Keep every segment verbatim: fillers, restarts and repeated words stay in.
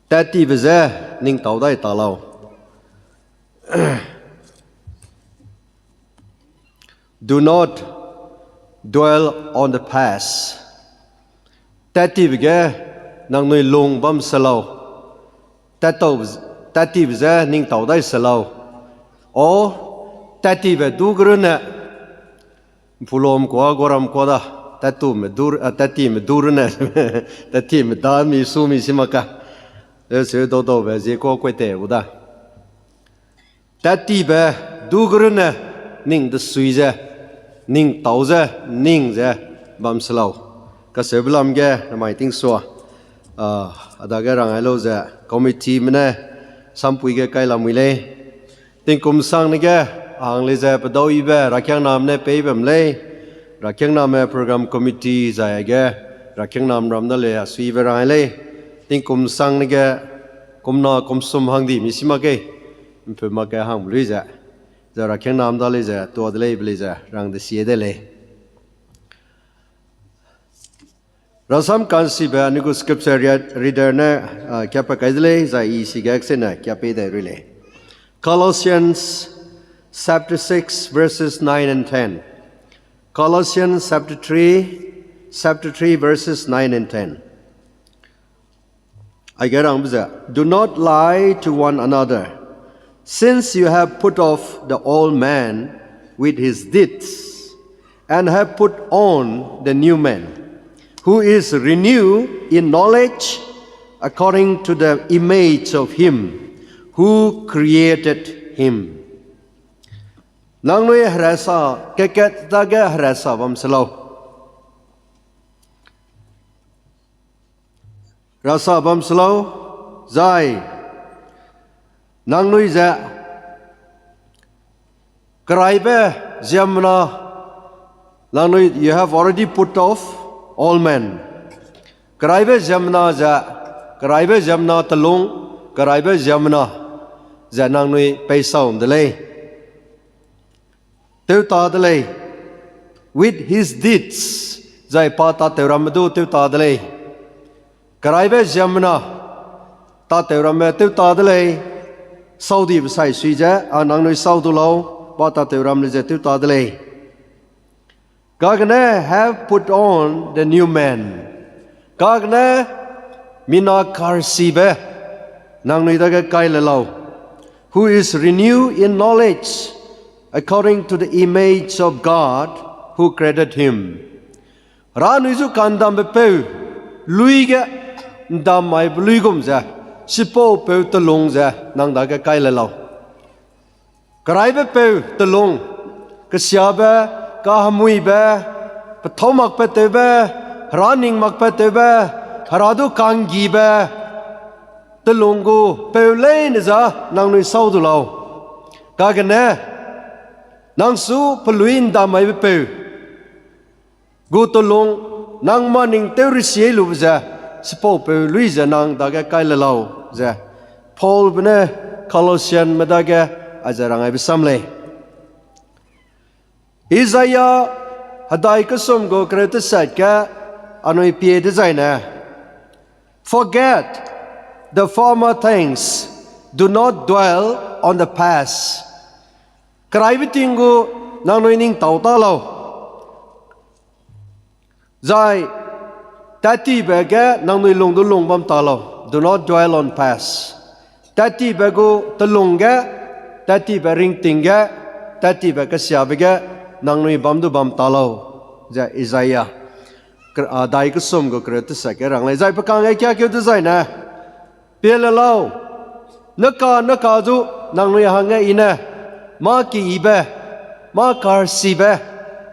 Tattibe je ning tau dai ta lau. Do not dwell on the past. Tattibe ge nangnui lung bam se lau. Tattau, tattibe je ning tau dai se lau. O, tattibe du ge runne, ’mpulom kua, guaram kua da, tattume du, a, tattime du runne, tattime da mi su mi si mak ka. E seu dau daube zie kua kuai te gu da. Tattibe du ge runne ning desui ze, ning tau ze, ning ze bam se lau. Kaseube lam ge namai tingsua, a, a dage rang ai lau ze, committeeme ne sampui ge kai lamui lei. Tingkum sangne ge, a hang lei ze pedau yibe rakiangnam ne pei bam lei. Rakiangname program committee zai ge, rakiangnam ram da lei a suibe rang ai lei. Tingkum sangne ge, kumna kumsum hang di mi si mak ke. ’Mpeu mak ke hangbe lui ze, ze rakiangnam da lei ze tua de lei be lei ze rang de sie de lei. Rasam kansibe anui gu scripture read-, reader ne, a, kiapa kai de lei, zai i si ge aksene kiapei dai rui lei. Colossians chapter six, verses nine and ten. Colossians chapter three, chapter three, verses nine and ten. Aige rangbe ze, do not lie to one another, since you have put off the old man with his deeds, and have put on the new man, who is renewed in knowledge according to the image of him who created him. Nangnui herasa, kekat dage herasa bam se lau. Rasa bam se lau, zai nangnui ze keraibe ziemmena, nangnui, you have already put off all men. Keraibe ziemmena ze, keraibe ziemmena telung, keraibe ziemmena ze nangnui peisau de lei. Tewta de lei. With his deeds, zai pa tatew ramme du tewta de lei. Keraibe ziemmena, tatew ramme tewta de lei. Saudibe sai sui ze, a nangnui sau du lau, pa tatew ram le ze tewta de lei. Kagene have put on the new man. Kagene mina karsibe nangnui dage kai le lau. Who is renewed in knowledge according to the image of God who created him. Hera nui zu ka'ndambe peu, lui ge ’ndam maibe luigum ze, chipaupeu telung ze nang dage kai le lau. Keraibe peu telung, kesiabe, kahemuibe, pethâu makbe tewbe, hera ning makbe tewbe, hera du ka'nggibe, telung gu peu leine za nangnui sau du lau. Kagene, nang su pelui ’ndam maibe peu gu telung, nang mâ ning tew resiei lube ze, chipaupeu lui ze nang dage kai le lau ze, Paulbe ne Colossianme dage aize rang aibe sam lei. Isaiah hedai kesum gu kereu tesat ge anui pie dezaine, forget the former things, do not dwell on the past. Keraibe ting gu nangnui ning tau ta lau. Zai, tattibe ge nangnui lung du lung bam ta lau. Do not dwell on past. Tattibe gu telung ge, tattibe ringting ge, tattibe kesiabe ge, nangnui bam du bam ta lau, ze Isaiah hedai kesum gu kereu tesat ge rang lei. Zai pe kangge kiakeu dezaine, pie le lau, neka neka zu nangnui hangge I ne mâ keyibe, mâ karsibe,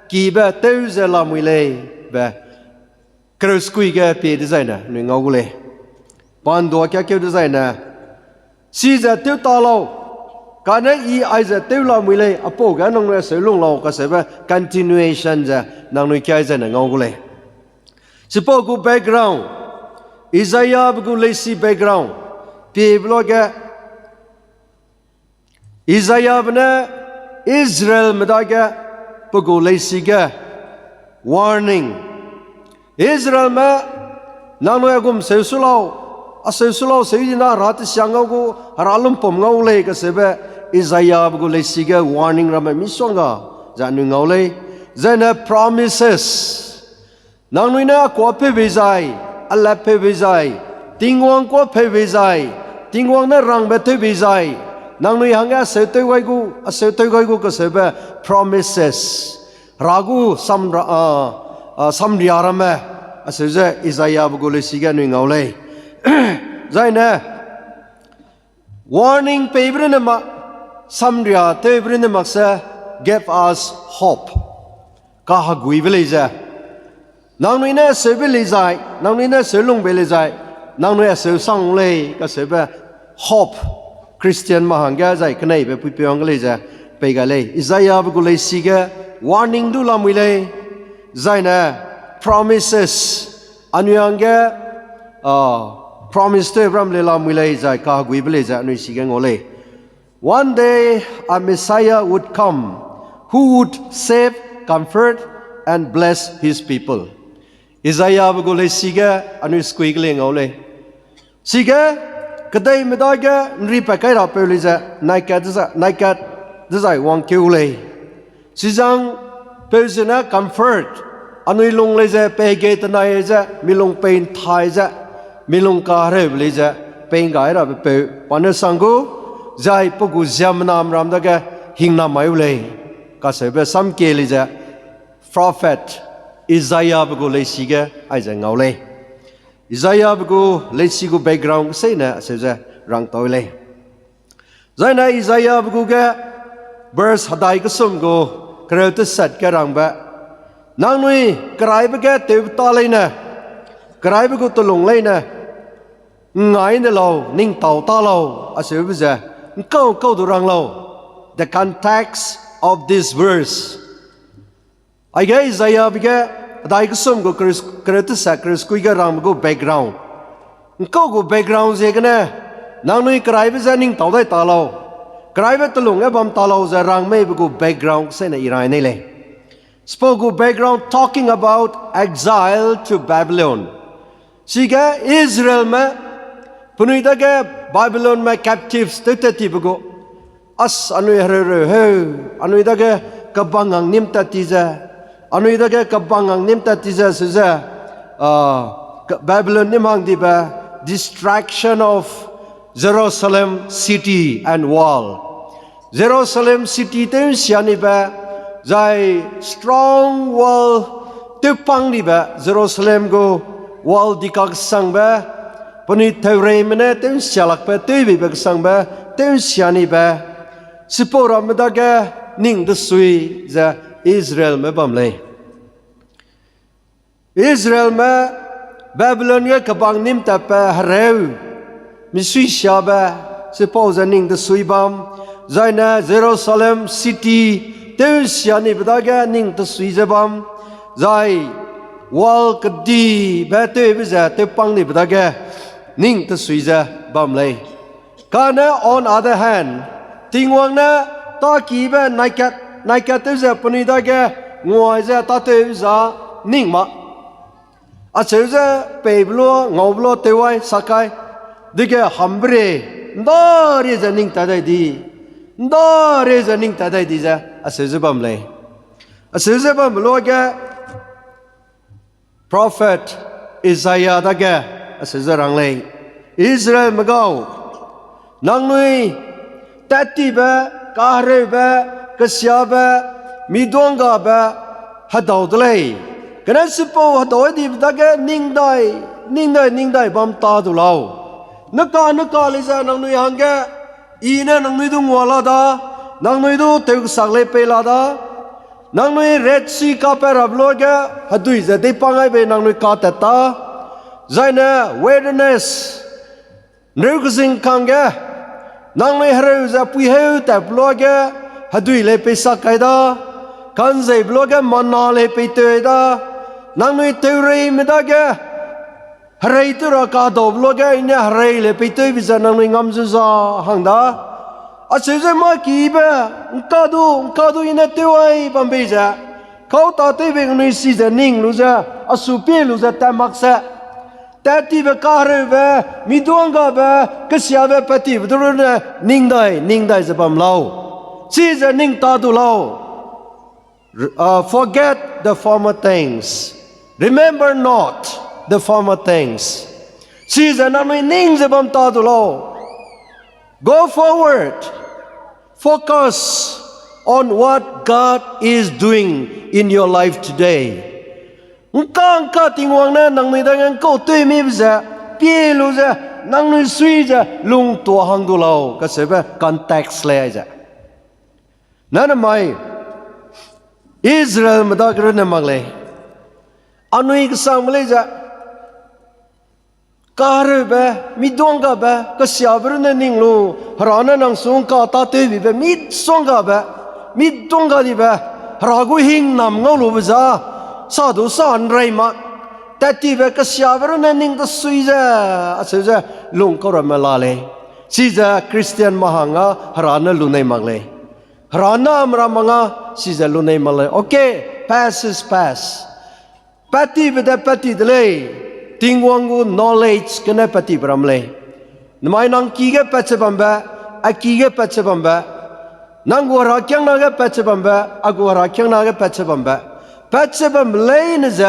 keyibe tew ze lamui lei be, kereu sekui ge pie dezaine nui ngau gu lei. Pandua kiakeu dezaine, chize tew ta lau, kane I aize tew lamui lei, apau ge nangnui aseu lung lau kaseube continuation ze nangnui kiai zaine ngau gu lei. Chipau gu background, Isaiahbe gu leisi background, piebe luage, Isaiahbe ne Israelme dage pe gu leisi ge warning. Israelme, nangnui a gum seu su lau, Aseu su lau, seu dina hera tesiang ngau gu, hera lumpum ngau lei kaseube, Isaiabe gu leisi ge warning ramme misongga ze anui ngau lei. Zaine promises. Nangnui ne a kuâ peu bei zai, a lap peu bei zai, Tingwang kuâ peu bei zai, Tingwang ne rangbe tew bei zai, nangnui hangge aseu tew gai gu, aseu tew gai gu kaseube promises. Hera gu samra, a, a, samria ramme, aseu ze Isaiabe gu leisi ge anui ngau lei. Zaine, warning peibe runne mak, samria tewbe runne mak se, give us hope. Kaheguibe lei ze. Nangnui ne aseube lei zai, nangnui ne aseu lungbe lei zai, nangnui aseu sang lei kaseube hope. Christian ma hangge zai keneibe puipeu hangge lei ze pei gai lei. Isaiabe gu leisi ge warning du lamui lei. Zaine promises. Anui hangge, a, promise tew bram lei lamui lei zai kaheguibe lei ze anui si ge ngau lei. One day a Messiah would come who would save, comfort, and bless his people. Isaiabe gu leisi ge anui sukui ge lei ngau lei. Sige, kedeime dage ’nri pat kai rapeu lei ze, naikat dezai, naikat dezai wangkeu lei. Sizang peu zene comfort, anui lung lei ze pei ge tenai ze, mi lung pei ’nthai ze, mi lung kahereube lei ze, pei ’nggai rabe peu, pa ne sang gu, zai pe gu ziemmename ram dage hingnam mai u lei, kaseube sam kie lei ze, prophet Isaiabe gu leisi ge aize ngau lei. Isaiabe gu leisi gu background seine aseu ze rangtau lei. Zaine Isaiabe gu ge verse hedai kesum gu kereu tesat ge rangbe, nangnui keraibe ge tewbe ta leine, keraibe gu telung leine, ’ngngai ne lau, ning tau ta lau, aseube ze, ’ngkau ’ngkau du rang lau. The context of this verse. Aige Isaiabe ge hedai kesum gu kereu, kereu tesat kereu sukui ge rangbe gu background. ’Ngkau gu background ziegene, nangnui keraibe je ning tau dai ta lau. Keraibe telung ge bam ta lau ze rang meibe gu background seine i rai nei lei. Chipau gu background talking about exile to Babylon. Chige Israelme, penui dage Babylonme captives tew tat tibe gu, as anui hereureu heu, anui dage kebang hang nîm tat ti ze, anui dage kebang hang nîm tat ti ze, se ze, ah, Babylon nîm hang dibe, destruction of Jerusalem city and wall. Jerusalem city tew ’nsia nibe, zai strong wall tew pang nibe, Jerusalem gu wall dikak sangbe, penui teureime ne tew ’nsia lakbe, tewbeibe kesangbe, tew ’nsia nibe, chipau ramme dage ning desui ze Israelme bam lei. Israelme Babylon ge kebang nîm tatbe hereu, misui siabe, chipau ze ning desui bam, zaine Jerusalem city tew ’nsia nibe dage ning desui ze bam, zai wall kedibe tewbe ze tew pang nibe dage ning desui ze bam lei. Kane on other hand, Tingwang ne tâkibe naikat, naikat tew ze penui dage nguai ze tâtew za ning ma. Acheu ze peibe lua, ngaube lua tew ai, sak ai. Dege hambe rie, ’nda rie ze ning tat dai di. ’Nda rie ze ning tat dai di ze, acheu ze bam lei. Acheu ze bambe luage, prophet Isaiah dage, acheu ze rang lei. Israelme gau, nangnui tat tibe, kahereube, kesiabe, miduanggabe, hedau de lei. Kane chipau hedau dibe dage ning dai, ning dai, ning dai bam ta du lau. Neka, neka lei ze nangnui hangge, I ne nangnui du ngua la da, nangnui du tewkesak lei pei la da, nangnui Red Sea kapat rabe luage, hedui ze deipang ai bei nangnui katat ta, zaine wilderness, ’nreu kezing kangge, nangnui hereu ze puiheu tatbe luage, hedui lei peisak kai da, ka'nzeibe luage manna lei peitew da, nangnui teureime dage, herei tew ra kadaube luage, I ne herei lei peitewbe ze nangnui ngam ze za hang da. Acheu ze mâ kibe, ’ngka du, ’ngka du I ne tew ai bam bei ze, kau tâtewbe nangnui si ze ning lu ze, a su pie lu ze tat mak se. Tattibe, kahereube, miduanggabe, kesiabe, pattibe du runne ning dai, ning dai ze bam lau. Chize ning ta du lau. R-, uh, forget the former things. Remember not the former things. Chize nangnui ning ze bam ta du lau. Go forward. Focus on what God is doing in your life today. Ngka ngka Tingwang ne nangnui dage ngkau tewmibe ze, pie lu ze, nangnui sui ze, lungtua hang du lau, kacheube context lei aize. Nane mai, Israelme dage runne mak lei. Anui kesangme lei ze, kahereube, miduanggabe, kesiabe runne ning lu, Hera ne nang su ngka tâtewbibe, misuanggabe, miduanggadibe, Hera gu hingnam ngau lube za, sa du sa ’nrei mak, tattibe, kesiabe runne ning desui ze, acheu ze, lung kau ramme la lei. Chize Christianme hangge Hera ne lunei mak lei. Hera name ramme nga, chize lunei mak lei. Okay, past is past. Pattibe de patti de lei, Tingwang gu knowledge gene pattibe ram lei. Namai nang ki ge patche bambe, a ki ge patche bambe, nang gu herakiangna ge patche bambe, a gu herakiangna ge patche bambe, patche bambe leine ze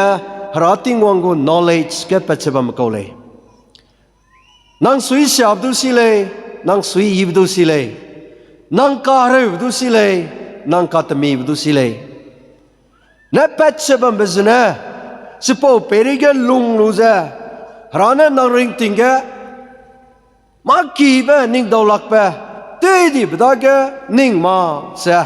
Hera Tingwang gu knowledge ge patche bambe kau lei. Nang sui siabe du si lei, nang sui yibe du si lei, nang kahereube du si lei, nang katemibe du si lei. Ne patche bambe zene, chipau peireige lung lu ze, Hera ne nang ringting ge, mâ kibe ning daulakbe, teidibe dage ning ma se.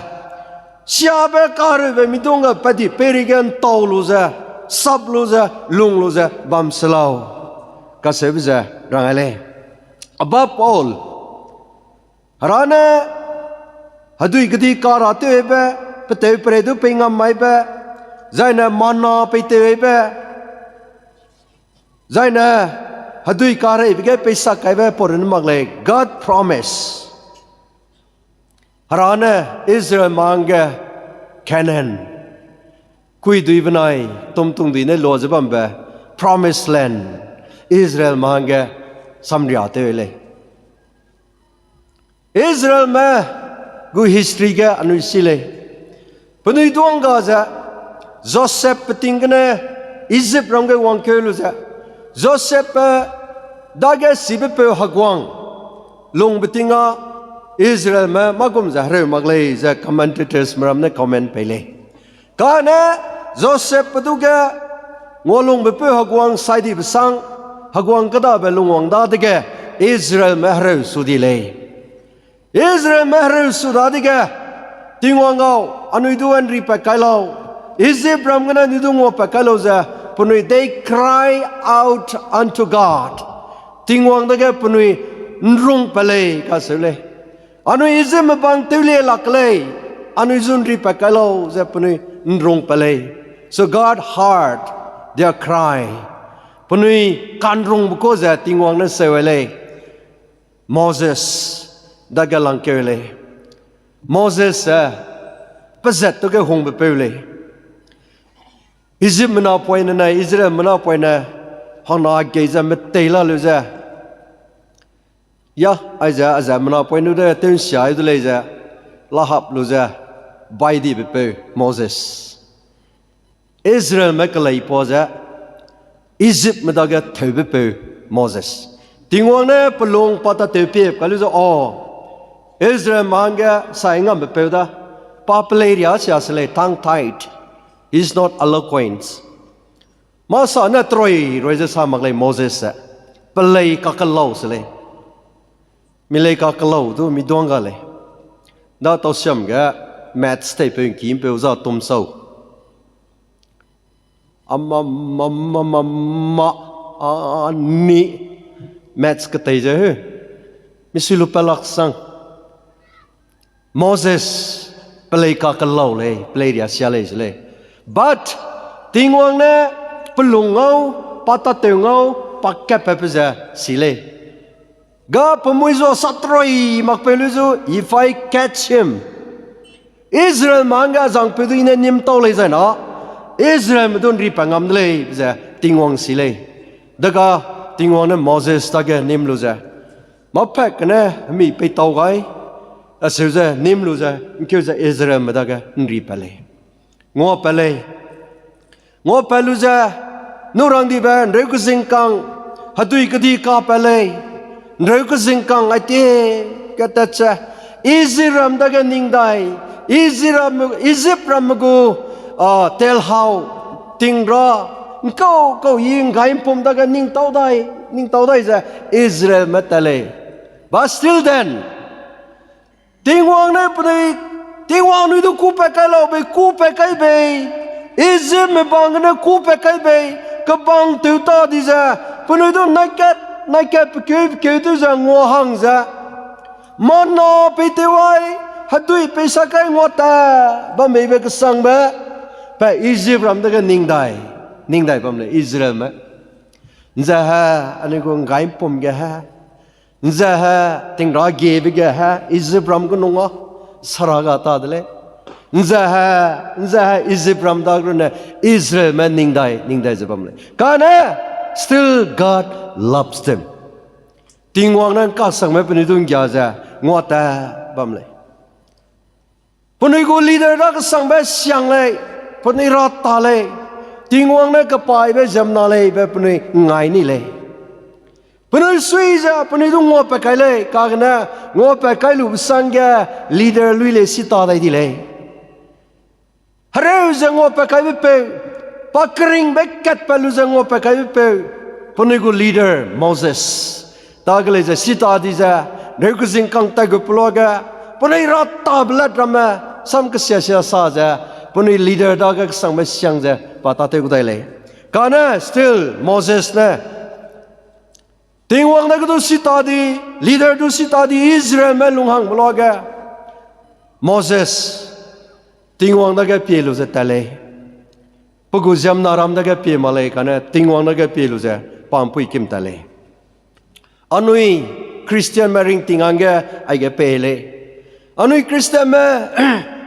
Siabe kahereube miduangga patdi peireige ’ntau lu ze, sap lu ze, lung lu ze, bam se lau. Kacheube ze, rang ai lei. Above all, Hera ne hedui kedi kara tewbe, peteu perei du pei ngam maibe, zaine manna pei tewbe, zaine hedui kareibe ge peisak kaibe pau runne mak lei, God promise. Hera ne Israelme hangge Canaan, kuidui benai tumtungdui ne lua ze bambe promised land, Israelme hangge samria tew lei. Israelme gu history ge anui si lei. Penui duangga ze, Josepbe ting gene Egypt ram ge wangkeu lu ze, Josepbe dage sibepeu heguang lungbe ting â Israelme mâ gum ze hereu mak lei ze commentators meram ne comment pei lei. Kane Josepbe du ge ngualungbepeu heguang saidibesang, heguang kêdabe lungwang dadege Israelme hereu su di lei. Israelme hereu su dadege, Tingwang gau, anui du ’nri pat kai lau, Egypt ram gene anui du ngua pat kai lau ze, penui they cry out unto God. Tingwang dage penui ’nrung pat lei kacheu lei. Anui Egyptme bang tewlie lak lei, anui zu ’nri pat kai lau ze penui ’nrung pat lei. So God heard their cry. Penui ka'nrungbe kau ze Tingwang ne seu lei. Moses dage langkeu lei. Moses ze pezat tuge hungbe peu lei. Egyptme napoine ne Israelme napoine hangna gei ze metei la lu ze, ya, aize, aize menapoine de tew ’nsia du lei ze, lahap lu ze, bai dibe peu Moses. Israelme kelei pa ze, Egyptme dage theube peu Moses. Tingwang ne pelung pa tatew pie kai lu ze, o, Israelme hangge sai ngambe peu da, pa pelei riasia se lei, tongue tied. He's not eloquent. Mâ sa ne troi roi ze sa mak lei Moses ze. Pelei kakelau se lei. Mi lei kakelau du mi duangga lei. Da tausiam ge maths teipeu ’ngkîmpeu za tum sau. Ama, ma, ma, ma, ma, a, ni. Maths ketei ze heu. Mi sui lu pelak sang. Moses pelei kakelau lei, pelei riasia lei se lei. But Tingwang ne pelung ngau, pa tatew ngau, pa katpatbe ze si lei. Ga pemui zu satroi makpeu lu zu, if I catch him, Israelme hangge a zangpeu du I ne nîm tau lei zai na, Israelme du ’nri pat ngam de lei be ze Tingwang si lei. Dega Tingwang ne Moses dage nim lu ze, mâ pat gene hemi peitau gai, acheu ze nim lu ze, ’ngkeu ze Israelme dage ’nri pat lei. Ngua pat lei. Ngua pat lu ze, nu rangdibe ’nreu kezingkang, hedui kedi kapat lei, ’nreu kezingkang aiti ge tat ze, Ijipram dage ning dai, Ijipram, Ijipram gu, a, telhau, ting ra, ’ngkau kau i ’nggai ’mpum dage ning tau dai, ning tau dai ze Israelme tat lei. But still then, Tingwang ne penui, Tingwang nui du kûpat kai lau bei, kûpat kai bei, Ijipme bang gene kûpat kai bei, kebang tew ta di ze, penui du naked, naked pekeu, pekeu tew ze ngua hang ze, manna pei tew ai, hedui pei sa kai ngua ta, bam beibe kesangbe, pa Ijipram dage ning dai, ning dai bam lei Israelme. ’Nze he, anui gu ’nggai ’mpum ge he, ’nze he, ting ra giebe ge he, Ijipram gu nung a, sara ga ta de lei. ’Nze he, ’nze he, Ijipram dage runne, Israelme ning dai, ning dai ze bam lei. Kane, still God loves them. Tingwang ne ’ngkasangme penui du ’nggia ze, ngua ta bam lei. Penui gu leader da kesangbe siang lei, penui ra ta lei, Tingwang ne kepaibe ziemmena lei be penui ’ngngai ni lei. Penui sui ze penui du nguapat kai lei, kagene nguapat kai lube sangge leader lui lei sita dai di lei. Hereu ze nguapat kaibe peu, pa keringbe katpat lu ze nguapat kaibe peu, penui gu leader Moses. Dage lei ze sita di ze, reu kezing kang tai gu peluage, penui ra tabe lat ramme, sam kesiasia sa ze, penui leader dage kesangbe siang ze, pa tâtew gu dai lei. Kane still Moses ne, Tingwang dage du sita di, leader du sita di, Israelme lunghangbe luage, Moses, Tingwang dage pie lu ze tat lei. Pe gu ziemmena ram dage pie mak lei, kane Tingwang dage pie lu ze, pa ’mpuî kim tat lei. Anui Christianme ringting hangge aige pei lei. Anui Christianme,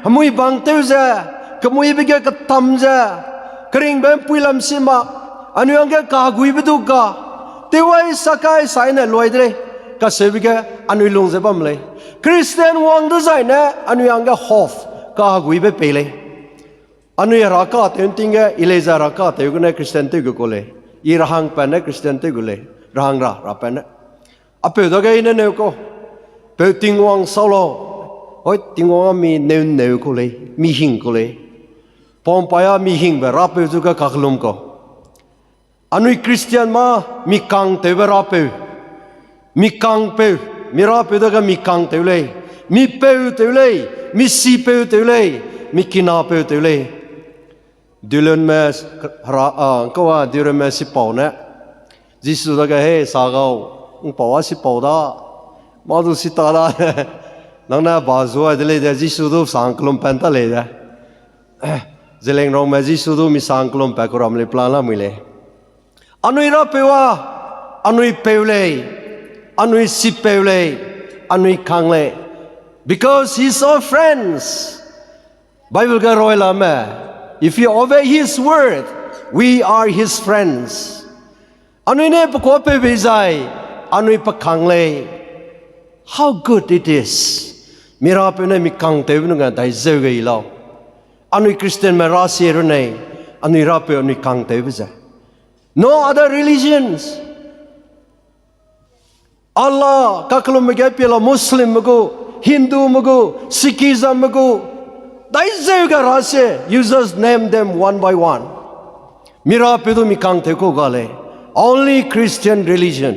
hemui bang tew ze, kemuibe ge ketam ze, keringbe ’mpuî lam si mak, anui hangge kaheguibe du ga, tewai sakai saine luai de lei, kaseube ge anui lung ze bam lei. Christian wang dezaine anui hangge hope, kaheguibe pei lei. Anui hera katew ’nting ge, i lei ze hera katew gene Christian tew gu kau lei. I rahang pa ne Christian tew gu lei. Rahang ra, ra pa ne. Apeu dage i ne neu kau. Peu Tingwang sau lau. Hoi, Tingwang a mi neu neu kau lei, mi hing kau lei. Pau ’mpai a mi hingbe rapeu zu ge kakellum kau. Anui Christian mâ mi kangtewbe rapeu. Mi kangpeu, mi rapeu dage mi kangtew lei. Mi peu tew lei, mi sipeu tew lei, mi kinapeu tew lei. Dulunme hera, a, ’ngkau a Dulunme sipau ne, Jisu dage, he, sa gau, ’ngpau a sipau da, mâ du sita da, nang ne ba zuai de lei de, Jisu du sang kellum pan ta lei de. Zeliangrongme Jisu du mi sang kellum pa kau ram lei plan lamui lei. Anui rapeu a, anui peu lei, anui sipeu lei, anui kang lei. Because he's our friends. Bible ge roi lame, if we obey his word, we are his friends. Anui ne pe kuâ peu bei zai, anui pe kang lei. How good it is. Mi rapeu ne mi kangtewbe nung ga dai zeu ge i lau. Anui Christianme rasie runne, anui rapeu anui kangtewbe ze. No other religions. Allah, kakellumbe ge pie lau Muslimme gu, Hindume gu, Sikhismme gu, dai zeu ge rasie, you just name them one by one. Mi rapeu du mi kangtew kau ga lei. Only Christian religion.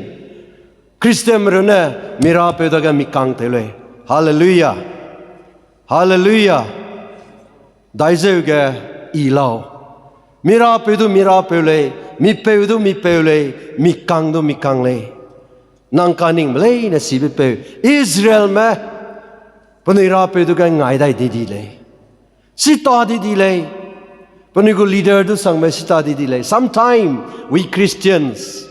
Christianme runne mi rapeu dage mi kangtew lei. Hallelujah. Hallelujah. Dai zeu ge i lau. Mi rapeu du mi rapeu lei, mi peu du mi peu lei, mi kang du mi kang lei. Nang kaningbe leine sibe peu, Israelme, penui rapeu du ge ngai dai di di lei. Sita di di lei. Penui gu leader du sangme sita di di lei. Sometimes we Christians,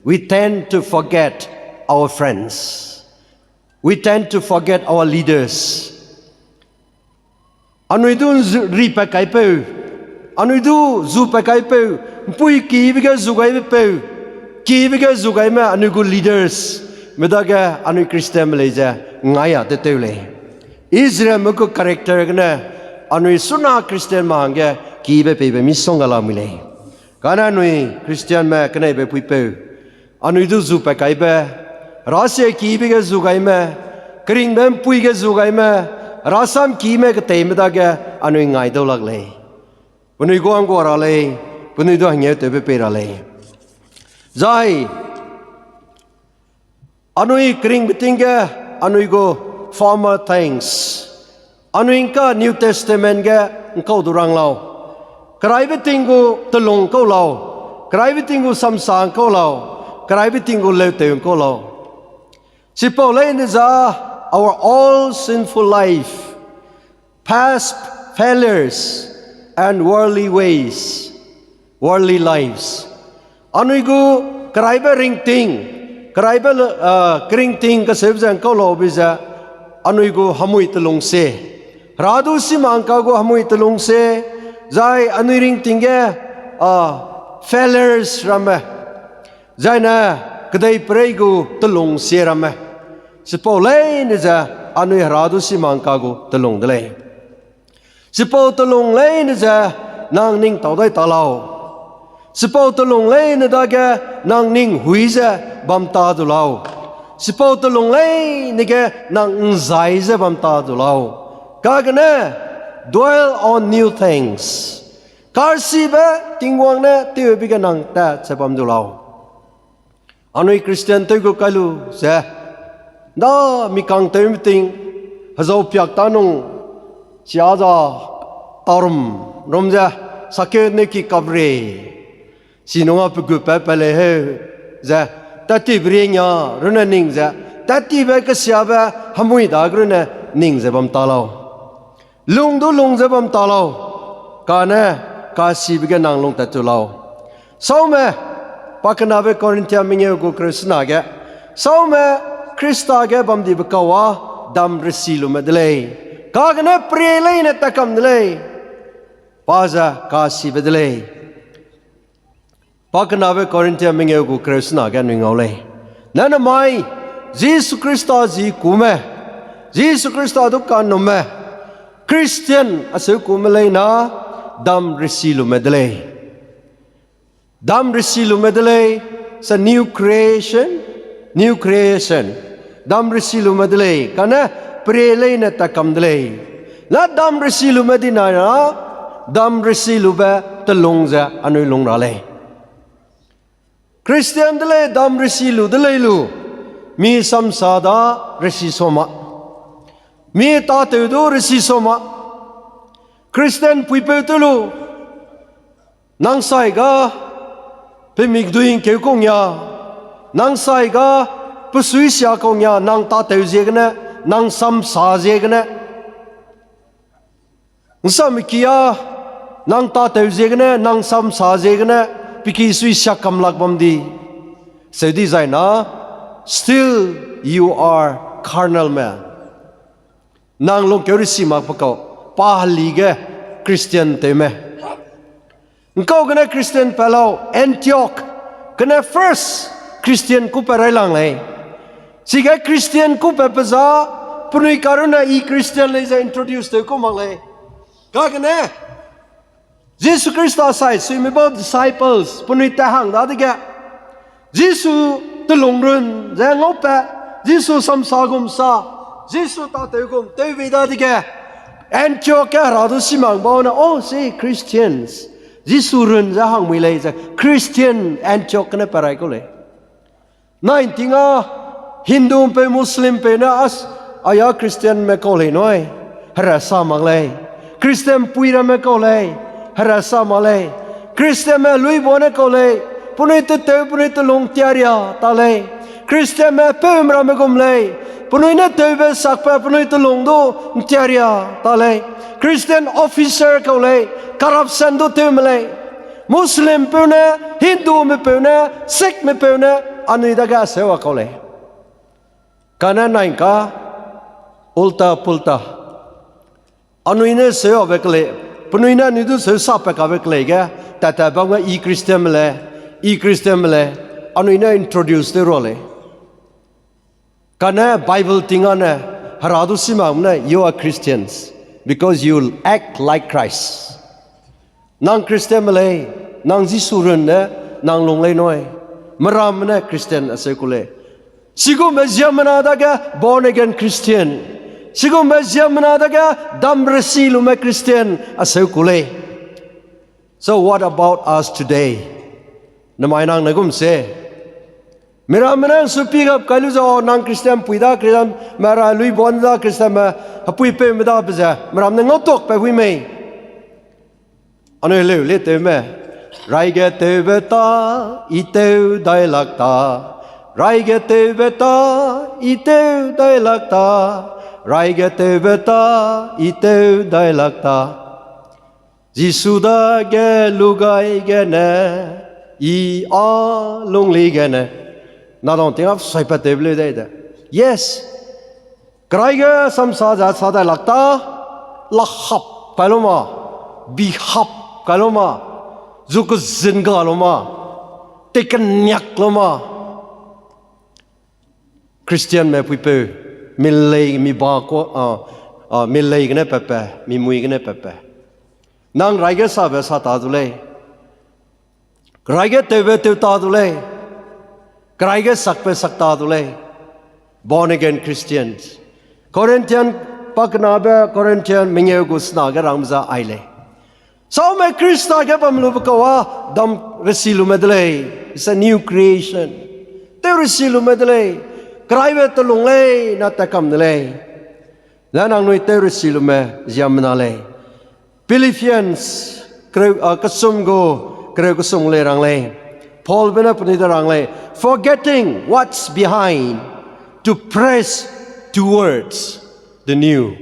we tend to forget our friends. We tend to forget our leaders. Anui du nzu-, ripat kaipeu, anui du zupat kaipeu, ’mpuî kibe ge zu gaibe peu, Kibe ge zu gaime anui gu leaders me dage anui Christianme lei ze ngai a de tew lei. Israelme gu character gene anui suna Christianme hangge kibe peibe misongga lamui lei. Kane anui Christianme keneibe puipeu, anui du zu pa kaibe, rasie kibe ge zu gaime, keringbe mpui ge zu gaime, rasam kime keteime dage anui ngai dau lak lei. Penui guang gua ra lei, penui du hengeu tewbe pei ra lei. Zai anui keringbe ting ge, anui gu former things, anui ngka New Testament ge ngkau du rang lau. Keraibe ting gu telung ngkau lau. Keraibe ting gu samsa ngkau lau. Keraibe ting gu leutew ngkau lau. Chipau leine za, our all sinful life, past failures and worldly ways, worldly lives. Anui gu keraibe ringting, keraibe, ah, keringting kaseube ze ngkau laube ze, anui gu hemui telung se. Hera du simangka gu hemui telung se, zai anui ringting ge, ah, failures ramme. Zaine kedeiperei gu telung sie ramme. Chipau leine ze anui Hera du simangka gu telung de lei. Chipau telung leine ze nang ning tau dai ta lau. Chipau telung leine dage nang ning hui ze bam ta du lau. Chipau telung leine ge nang nzai ze bam ta du lau. Kagene, dwell on new things. Karsibe Tingwang ne tewbe ge nang tat ze bam du lau. Anui Christian tew gu kai lu ze, nda mikang tewme ting, hezau piak ta nung, sia za, tarum, rum ze, sakeu ne ki kapre. Chi nung a pe gu pe pe lei heu, ze, tattibe ring a, runne ning ze, tattibe kesiabe, hemui dage runne ning ze bam ta lau. Lung du lung ze bam ta lau, kane kasibe ge nang lung tat tu lau. Saume, pakenabe Korinthia mengeu gu kereu sena ge, saume Khrista ge bamdibe kau â dam resi lume de lei. Kagene pere leine tat kam de lei. Pa ze kasibe de lei. Pakenabe Korinthia mengeu gu kereu sena ge anui ngau lei. Nane mai, Jisu Khrista zi kume, Jisu Khrista du kanumme, Christian aseu kume leina, dam resi lume de lei. Dam resi lume de lei, is a new creation, new creation. Dam resi lume de lei, kane pere leine tat kam de lei. Na dam resi lume dina ra, dam resi lube telung ze anui lung ra lei. Christian de lei dam resi lu de lei lu, mi samsa da resi soma. Mi tâtew du resi soma. Christian puipeu tew lu, nang sai ga, pemikdui ngkeu kau nggia, nang sai ga, pesui sia kau nggia, nang tâtew ziegene, nang samsa ziegene. Nsamki â, nang tâtew ziegene, nang samsa ziegene, pe ki sui sia kam lak bam di. Seu di zai na, still you are carnal man. Nang lungkeu resi mak pe kau, pa heli ge Christian tewme. Ngkau gene Christian pa lau, Antioch gene first Christian kûpat railang lei. Chige Christian kûpat pe za, penui karunne I Christian lei ze introduce tew kau mak lei. Kagene, Jisu Khrista sai suime bau disciples penui tat hang dadege, Jisu telung run ze ngaupat, Jisu samsa gum sa, Jisu tâtew gum tew bei dadege, Antioch ge Hera du simang bau ne, oh, see, Christians. Jisu run ze hangmui lei ze Christian Antioch gene pat rai kau lei. Nai nting â Hindu mpeu, Muslim peu ne as, aya Christianme kau lei nui, hera sa mak lei. Christian pui ramme kau lei, hera sa mak lei. Christianme luibua ne kau lei, penui tetew, penui telung ntiaria ta lei. Christianme peum ramme gum lei, penui ne tewbe sakbe penui telung du ntiaria ta lei. Christian officer kau lei, corruption du tewme lei. Muslimpeu ne, Hindume peu ne, Sikhme peu ne, anui dage aseu a kau lei. Kane nai ngka, ulta pulta. Anui ne seu abe kelei, penui ne anui du seu sapat kabe kelei ge, tat tat bam ge I Christianme lei, I Christianme lei. Anui ne introduce tew ra lei. Kane Bible ting â ne, Hera du si mak ne, you are Christians because you act like Christ. Nang Christianme lei, nang Jisu runne, nang lung lei nui. Meramme ne Christian aseu ku lei. Chigumbe ziemmena dage born again Christian. Chigumbe ziemmena dage dam resi lume Christian aseu ku lei. So what about us today? Namai nang ne gum se. Miramme ne supi gap kai lu ze, nang Christian pui da, Christian me ra lui bon da, Christian me hepui peume da be ze, miramme ne ngautuak pe hui mei. Anui leu le tewme. Raige tewbe ta, i tew dai lak ta. Raige tewbe ta, i tew dai lak ta. Raige tewbe ta, i tew dai lak ta. Jisu dage lu gai gene, i â lungli gene. Nadong ting â saipat tewbe leu dai de. Yes. Keraige samsa ze sa dai lak ta, lahap kai lu ma, bihap kai lu ma, zu kezin ga lu ma, tei keniak lu ma. Christianme puipeu, mi lei mi ba kua, a, a, mi lei gene pepe, mi mui gene pepe. Nang raige sabe sa ta du lei. Keraige tewbe tew ta du lei. Keraige sakbe sak ta du lei. Born again Christians. Corinthian pakenabe Corinthian mengeu gu sena ge rangme za ai lei. Saume Khrista ge bam lube kau â dam resi lume de lei. It's a new creation. Tew resi lume de lei. Keraibe telung lei, na tat kam de lei. Ze nangnui tew resi lume ziemmena lei. Philippians kereu, a, kesum gu, kereu kesum lei rang lei. Paulbe ne penui de rang lei, forgetting what's behind, to press towards the new.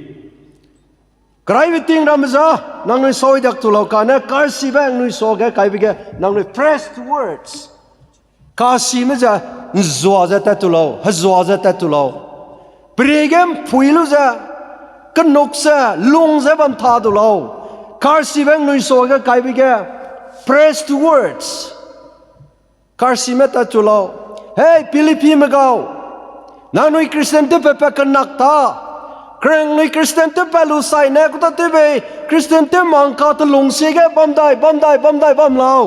Keraibe ting ramme za, nangnui soi diak tu lau kane, karsibe nangnui suage kaibe ge, nangnui press towards. Kasime ze, nzua ze tat tu lau, hezua ze tat tu lau. Perie ge mpui lu ze, kenuk ze, lung ze bam ta du lau. Karsibe nangnui suage kaibe ge, press towards. Karsime tat tu lau. Hei, Philippime gau. Nangnui Christian tewpat pa kenak ta. Nangnui Christian tewpat lu saine, kuta tewbe, Christian tew mangka telung siege bam dai, bam dai, bam dai, bam lau.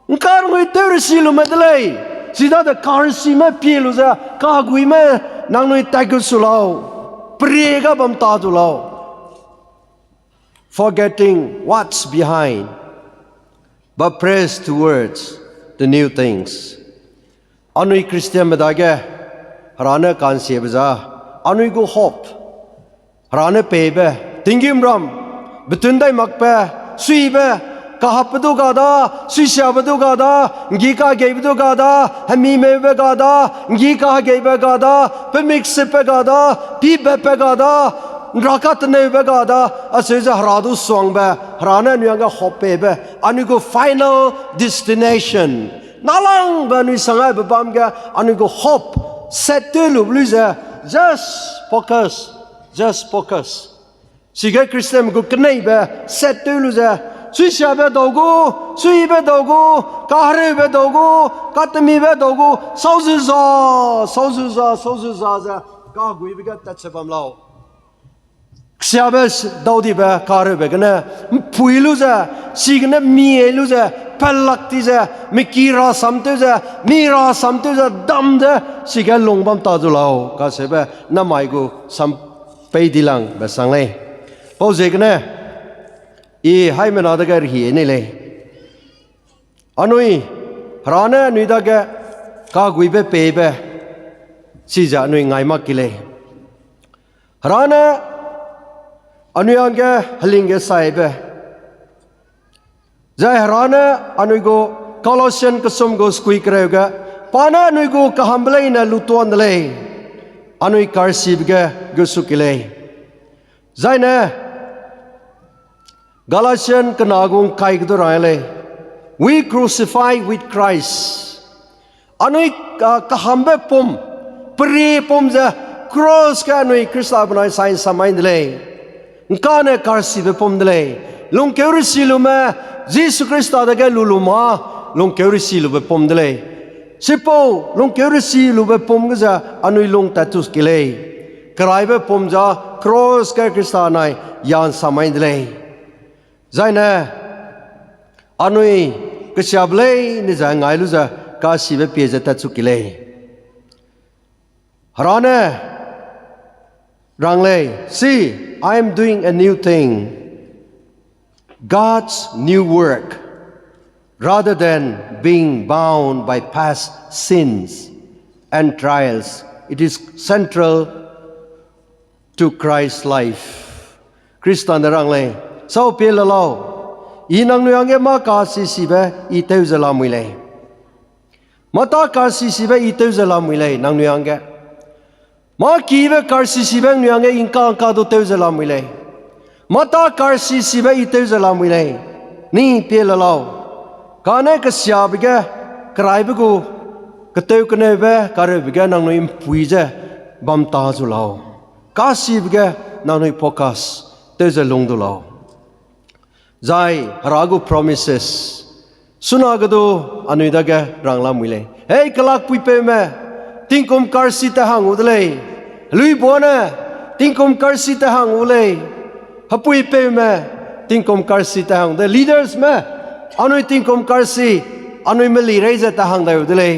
Nkarngui tew resi lume de lei. Chidade karsime pie lu ze, kaguime nangnui tat gu su lau. Perie ga bam ta du lau. Forgetting what's behind, but press towards the new things. Anui Christianme dage, Hera ne ka'nsiebe za, anui gu hope, Hera ne peibe, tinggîmram, betun dai makbe, suibe, kahapbe du ga da, suisiabe du ga da, nggi kahegeibe du ga da, hemimeube ga da, nggi kahegeibe ga da, pemik sipbe ga da, pibepbe ga da, nrakateneube ga da, acheu ze Hera du suangbe, Hera ne anui hangge hope peibe, anui gu final destination. Nalangbe anui sangaibe bam ge, anui gu hope set tew lube lui ze, just focus, just focus. Chige Christian gu keneibe set tew lu ze, suisiabe dau gu, suibe dau gu, kahereube dau gu, katemibe dau gu, sauzeza, sauzeza, sauzeza ze, kaguibe ge tat se bam lau. Siabe s-, daudibe kahereube gene, mpui lu ze, chigene mie lu ze, pelak ti ze, miki rasam tew ze, mi rasam tew ze, dam ze, chige lung bam ta du lau, kacheube, namai gu sam pei dilangbe sang lei. Pau ziegene, i haimena dage rehie nei lei. Anui, Hera ne anui dage kaguibe peibe, chize anui ngai mak ki lei. Hera ne anui hangge helingge saibe, zai Hera ne anui gu Colossian kesum gu sekui kereu ge, pa ne anui gu kahambe leine lutuan de lei, anui karsibe ge gu su ki lei. Zaine, Galatian kena gu ngkai ge du rang lei, we crucify with Christ. Anui, ah, kahambe pum, peri pum ze, cross ge anui Khrista benai sai samai de lei. Ngkane karsibe pum de lei. Lungkeu resi lume, Jisu Khrista dage lu lu ma, lungkeu resi lube pum de lei. Sipau lungkeu resi lube pum ge ze anui lung tatchu ki lei. Keraibe pum ze cross ge Khrista nai yan samai de lei. Zaine anui kesiabe leine ze ngai lu ze kasibe pie ze tatchu ki lei. Hera ne rang lei, See, I am doing a new thing. God's new work, rather than being bound by past sins and trials, it is central to Christ's life. Khrista ne rang lei, Sau pie le lau, I nangnui hangge mâ kasisibe I tew ze lamui lei. Mâ tâ kasisibe I tew ze lamui lei nangnui hangge. Mâ kibe karsisibe nangnui hangge I ngka ngka du tew ze lamui lei. Mâ tâ karsisibe I tew ze lamui lei. Ni pie le lau. Kane kesiabe ge, keraibe gu, ketew keneube kareube ge nangnui mpui ze bam ta zu lau. Kasibe ge nangnui focus tew ze lung du lau. Zai Hera gu promises suna ge du anui dage rang lamui lei. Hei kelakpuipeume, tingkum karsi ta hang gu de lei. Heluibuane, tingkum karsi ta hang gu lei. Hepuipeume, tingkum karsi ta hang de. Leadersme, anui tingkum karsi, anui meli rei ze ta hang dai gu de lei.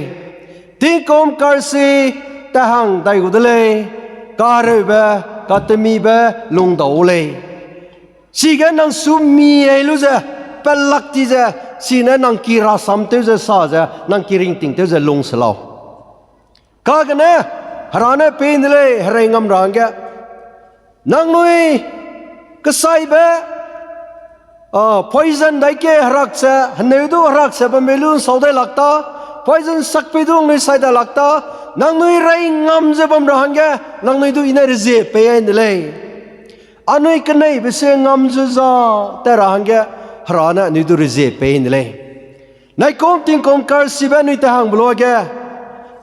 Tingkum karsi ta hang dai gu de lei. Kareube, katemibe, lungdau gu lei. Chige nang su mi ei lu ze, pelak ti ze, chine nang ki rasam tew ze sa ze, nang ki ringting tew ze lung se lau. Kagene, Hera ne pei de lei, herei ngam ra hangge. Nangnui, kesaibe, a, poison dai ke herak ze, heneu du herak ze bambe lu nsau dai lak ta, poison sakpei du nangnui sai dai lak ta, nangnui rei ngam ze bam ra hangge, nangnui du I ne rezie pei ai de lei. Anui keneibe sie ngam zu za tat ra hangge, Hera ne anui du rezie pei de lei. Naikum tingkum karsibe anui ta hangbe luage,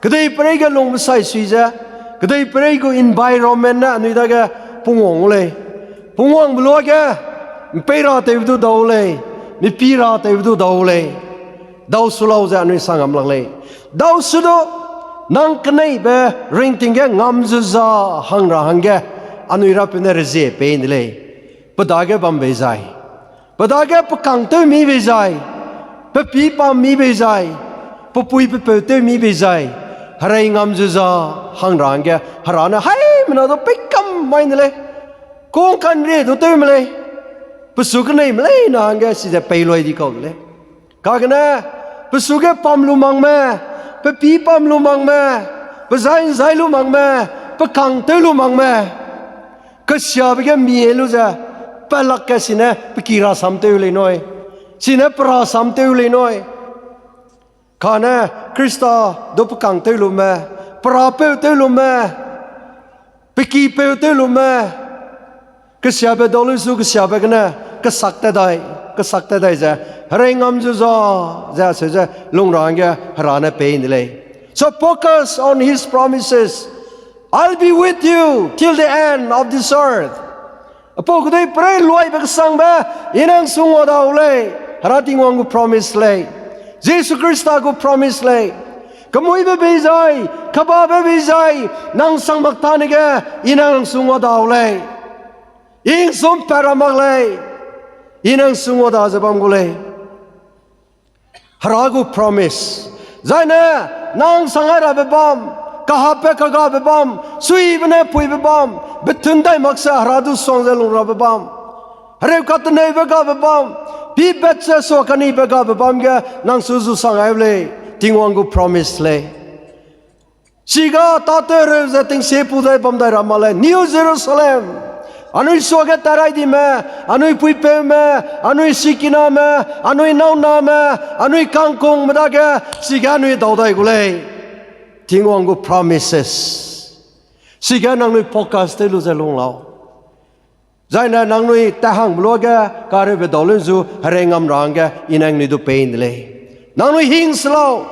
kedeiperei ge lungbe sai sui ze, kedeiperei gu environment ne anui dage pungwang gu lei. Pungwangbe luage, mpei ra tewbe du dau lei, mipi ra tewbe du dau lei. Dau su lau ze anui sa ngam lak lei. Dau su du, nang keneibe ringting ge ngam zu za hang ra hangge, anui Rapeu ne rezie pei de lei. Pe dage bam bei zai, pe dage pe kang tew mi bei zai, pe pî pam mi bei zai, pe pui pe peu tew mi bei zai, herei ngam zu za hang ra hangge Hera ne haimena du pei kam mai de lei. Kungkanrie du tew me lei. Pe su keneime leine hangge chize pei lui di kau de lei. Kagene, pe su ge pam lu makme, pe pî pam lu makme, pe zai nzai lu makme, pe kang tew lu makme, kesiabe ge mi ei lu ze, pelak ge chine pe ki rasam tew lei nui, chine pe rasam tew lei nui. Kane Khrista du pe kang tew lume, pe rapeu tew lume, pe kipeu tew lume, kesiabe dau lu su kesiabe gene, kesak tat dai, kesak tat dai ze, herei ngam zu za, ze aseu ze lung ra hangge Hera ne pei de lei. So focus on his promises. I'll be with you till the end of this earth. Apau kedeiperei luaibe kesangbe, I nang su ngua dau lei. Hera Tingwang gu promise lei. Jisu Khrista gu promise lei. Kemuibe bei zai, kebabe bei zai, nang sang mak tane ge, I nang su ngua dau lei. I ’nsum pat ra mak lei. I nang su ngua da ze bam gu lei. Hera gu promise. Zaine, nang sangai rabe bam, kahapbe kagabe bam, suibe ne puibe bam, bethun dai mak se Hera du suang ze lung rabe bam, hereu kateneibe gabe bam, pî bet ze sua kanibe gabe bam ge nang su zu sangai lei, Tingwang gu promise lei. Chiga tâtew hereu ze tingsie pu dai bam dai ra mak lei, New Jerusalem. Anui suage tarai dime, anui puipeume, anui sikiname, anui nauname, anui kangkungme dage, chige anui dau dai gu lei. Tingwang gu promises. Chige nangnui focus tew lu ze lung lau. Zaine nangnui tahangbe luage kareube dau leu zu herei ngam ra hangge I nangnui du pei de lei. Nangnui hing se lau,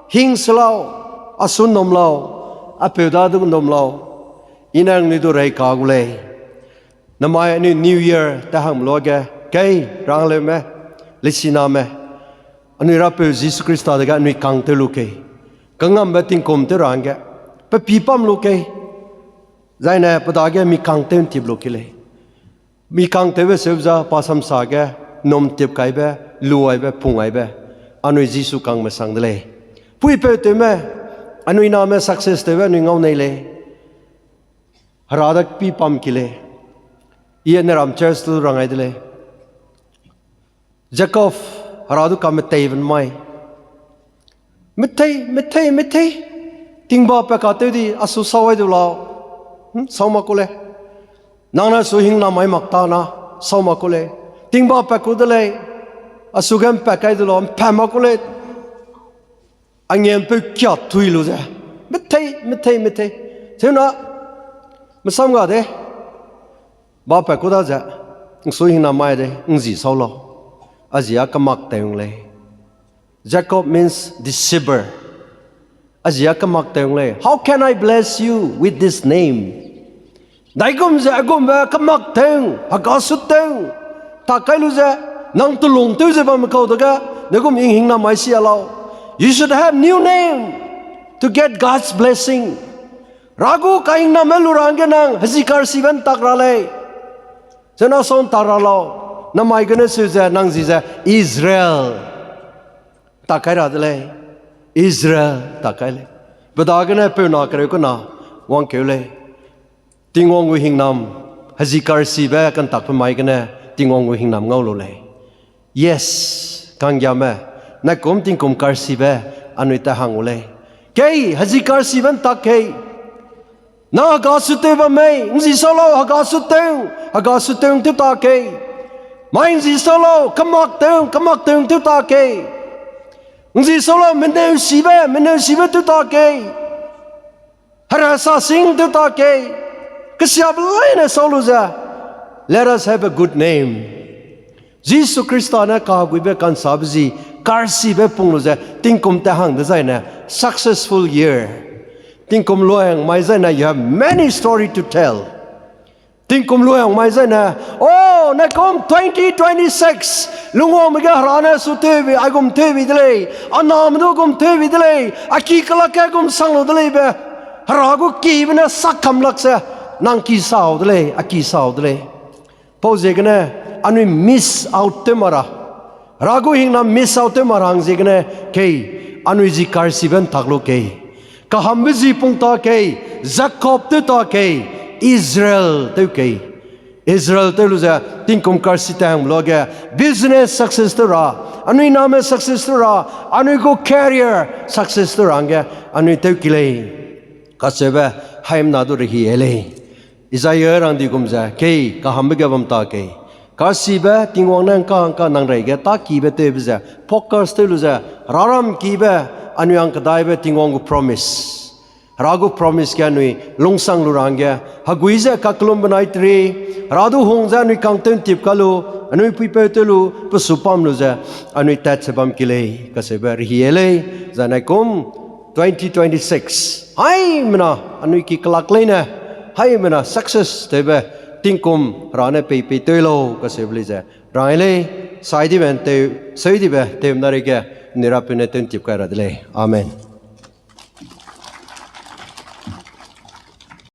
hing se lau, a su ’nnum lau, a peu da du ’nnum lau, I nangnui du rei ka gu lei. Namai anui New Year tahangbe luage, kei, rangleume, lesiname, anui Rapeu Jisu Khrista dege anui kang tew lu kei. Kangambe tingkum tew ra hangge, pe pi pam lu kei, zaine pe dage mi kang tew ntip lu kei lei. Mi kang tewbe seu za pa samsa ge, num tip kaibe, lu aibe, pung aibe, anui Jisu kangme sang de lei. Puipeu tewme, anui name success tewbe anui ngau nei lei. Hera da pi pam ki lei. I ne ram church tu rang ai de lei. Jacob, Hera du ka metei ben mai. Metei, metei, metei. Tingba pa ka tew di, a su sau ai du lau. Hmm, sau mak ku lei. Nang ne su hingna mai mak ta na, sau mak ku lei. Tingba pa ku de lei. A su ge mpa kai du lau, mpa mak ku lei. Angiampeu kia tui lu ze. Metei, metei, metei. Teuna, mesam ga de. Ba pa ku da ze. Nsui hingna mai de, nzi sau lau. A zi a kemak teung lei. Jacob means deceiver. A zi a kemak teung lei. How can I bless you with this name? Daigum ze agumbe kemak teung, hega su teung, ta kai lu ze, nang telung tew ze bamme kau dege, daigum hing hingna mai si a lau. You should have new name to get God's blessing. Hera gu kahingname lu ra hangge nang hezi karsibe ntak ra lei. Zena sau ntak ra lau, namai gene seu ze nang zi ze Israel ta kai ra de lei. Israel ta kai lei. Pe dagene peu na kereu kena wangkeu lei. Tingwang gu hingnam, hezi karsibe kantakbe mai gene Tingwang gu hingnam ngau lu lei. Yes, kanggiame, naikum tingkum karsibe anui ta hang gu lei. Kei, hezi karsibe ntak kei. Nang hega su tew bam mei, nzi sau lau, hega su tew, hega su tew tew ta kei. Mai nzi sau lau, kemak tew, kemak tew tew ta kei. Nzi sau lau, meneu sibe, meneu sibe tew ta kei. Hera sa sing tew ta kei. Kesiabe leine sau lu ze, let us have a good name. Jisu Khrista ne kaheguibe kansabe zi, karsibe pung lu ze, tingkum ta hang dezaine, successful year. Tingkum luang mai zaine, you have many story to tell. Tingkum luang mai zaine, oh, naikum twenty twenty-six, lungwangbe ge Hera ne su tewbi, aigum tewbi de lei, a name du gum tewbi de lei, a ki kelak ge gum sang lu de leibe, Hera gu kibe ne sak kam lak ze, nang ki sau de lei, a ki sau de lei. Pau ziegene, anui miss out tew mak ra. Hera gu hingnam miss out tew mak ra hang ziegene, kei, anui zi karsibe ntak lu kei. Kahambe zi pung ta kei, Jacob tew ta kei, Israel tew kei. Israel tew lu ze, tingkum karsi ta hang luage, business success tew ra, anui name success tew ra, anui gu career success tew ra hangge, anui tew ki lei. Kacheube, haimna du rehi e lei. Isaiah rang di gum ze, kei, kahambe ge bam ta kei. Karsibe, Tingwang ne ngka ngka nang reige, ta kibe tewbe ze, focus tew lu ze, raram kibe, anui hang kedaibe, Tingwang gu promise. Hera gu promise ge anui lungsang lu ra hangge, hegui ze kakellum benai teri, Hera du hung ze anui kangtew ntip ka lu, anui puipeu tew lu, pe su pam lu ze, anui tat ze bam ki lei, kacheube rehi e lei, zai naikum twenty twenty-six. Haimena, anui ki kelak leine, haimena success tewbe, tingkum Hera ne pei pei tew lau, kacheube lei ze, rang e lei, sai dibe ntew, sui dibe, tewmna reige, nirapeu ne tew ntip kai ra de lei. Amen.